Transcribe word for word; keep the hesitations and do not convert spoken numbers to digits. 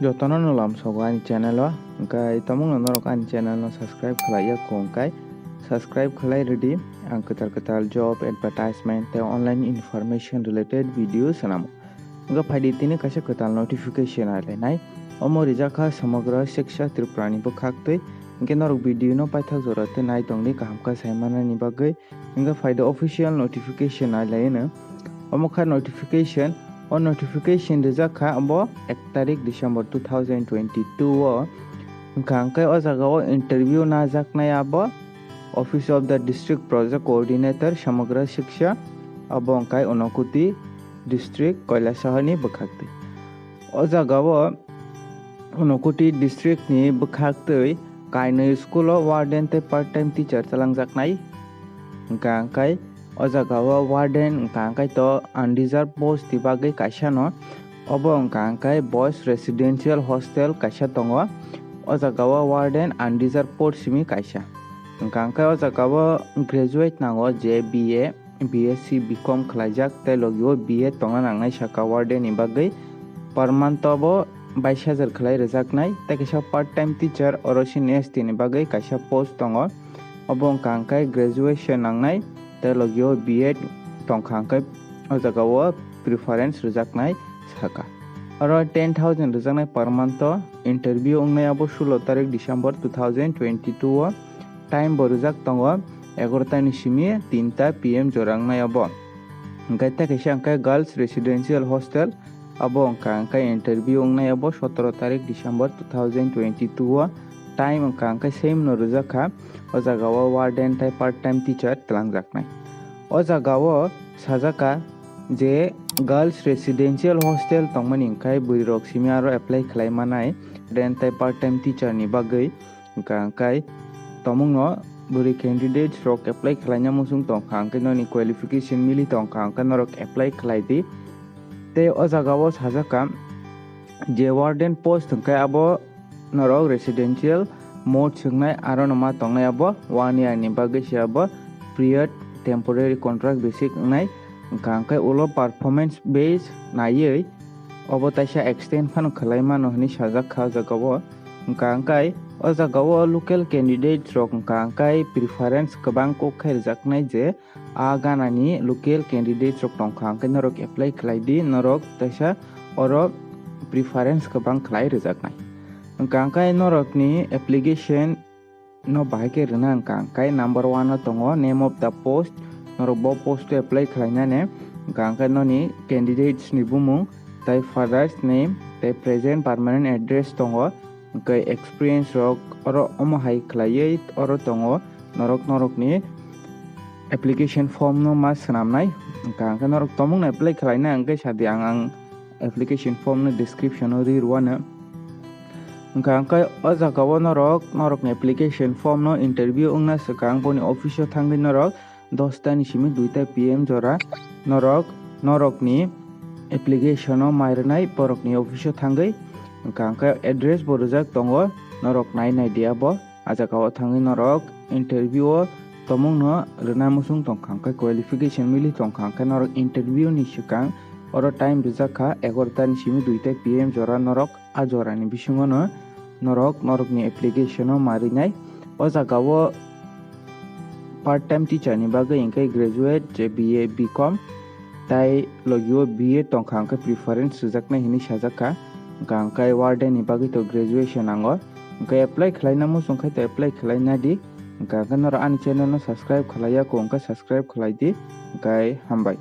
Jotono no lamsogo ani channel o, hwnkhe tamungno norok ani channel no subscribe khlaiya kho hwnkhe subscribe khlai rwdi. Ang kwtal kwtal job advertisement tei online information related video swnamo. Hwnkhe phaidi tini kaisa kwtal notification nai lainai. Omo rijak kha Samagra Shiksha Tripura ni bwkhak twi. Hwnkhe norok video no paithak jora tei nai tongdi kaham kha sai manani bagwi. Hwnkhe phaidi official notification nai laino. Omo kha notification, o notification rijak kha abo ek tarik December two thousand twenty-two o. Hwnkha hwnkhe o jaga o interview najaknai abo Office of the District Project Coordinator Samagra Shiksha, abo hwnkhe Unakoti District, Kailasahar ni bwkhak twi. O jaga o Unakoti District ni bwkhak twi kainwi school o warden tei part time teacher twlangjaknai. Hwnkha hwnkhe o jaga o warden hwnkha hwnkhe to unreserved post ni bagwi kaisa no. Obo hwnkha hwnkhe Boys Residential Hostel kaisa tongo. O jaga o warden unreserved post simi kaisa. Hwnkha hwnkhe o jaga o graduate nango je B A, B S C, B Com khlaijak tei logi o B Ed tongna nangnai saka warden ni bagwi. Per month o bo bais hajar khlai rwjaknai. Tei kaisa part time teacher oro sini S T ni bagwi kaisa post tongo. Obo wngkha hwnkhe graduation nangnai tei logi o B Ed tongkha hwnkhe o jaga o preference rwjaknai saka. Oro ten thousand rwjaknai per month o. Interview wngnai abo sulo tarik December two thousand twenty-two o. Time bo rwjak tongo egarota ni simi tinta P M jora wngnai abo. Hwnkhe tei kaisa hwnkhe Girls Residential Hostel, abo wngkha hwnkhe interview wngnai abo sotoro tarik December two thousand twenty-two o. Time wngkha hwnkhe same no rwjak kha, o jaga o warden tei part time teacher twlangjaknai. O jaga o sajak kha je Girls Residential Hostel tongmani hwnkhe bwrwi rok simi aro apply khlai manai, warden tei part time teacher ni bagwi. Hwnkha hwnkhe tomungno bwrwi candidates rok apply khlaina muchung tongkha hwnkhe noni qualification mili tongkha hwnkhe norok apply khlai di. Tei o jaga o sajak kha je warden post hwnkhe abo norok residential mode swngnai aro no ma tongnai abo one year ni bagwi se abo period temporary contract basic wngnai. Hwnkha hwnkhe ulo performance base naiwi obo taisa extend phano khlai mano hwnwi sajak kha o jaga o. Hwnkha hwnkhe o jaga o local candidates rok hwnkha hwnkhe preference kwbang kok khe rwjaknai je a gana ni local candidates rok tongkha hwnkhe norok apply khlai di, norok taisa oro preference kwbang khlai rwjaknai. Hwnkha hwnkhe norok ni application no bahai khe rwna hwnkha hwnkhe number one o tongo name of the post, norok bo post o apply khlainani hwnkha hwnkhe noni candidates ni bumung tei father's name tei present permanent address tongo, hwnkhe experience rok oro omo hai khlaiwi oro tongo, norok norok ni application form no ma swnamnai. Hwnkha hwnkhe norok tomungno apply khlaina hwnkhe sadi ang, ang application form no description o ri rwano. Hwnkha hwnkhe o jaga o norok, norok ni application form no interview wngna swkang boni office o thangwi norok dosta ni simi duita P M jora norok, norok ni application o mai rwnai borok ni office o thangwi. Hwnkha hwnkhe address bo rwjak tongo, norok nai nai di abo. A jaga o thangwi norok interview o tomungno rwna muchung tongkha hwnkhe qualification mili tongkha hwnkhe norok interview ni swkang oro time rwjak kha egarota ni simi duita P M jora norok a jora ni bisingo no norok norok ni application o ma rwnai. O jaga o part time teacher ni bagwi hwnkhe graduate je B A, B Com tai logi o B Ed tongkha hwnkhe preference rwjaknai hinwi sajak kha. Hwnkha hwnkhe warden ni bagwi to graduation nango. Hwnkhe apply khlaina muchung khai to apply khlaina di. Hwnkha hwnkhe norok ani channel no subscribe khlaiya kho hwnkhe subscribe khlai di. Hwnkhe hambai.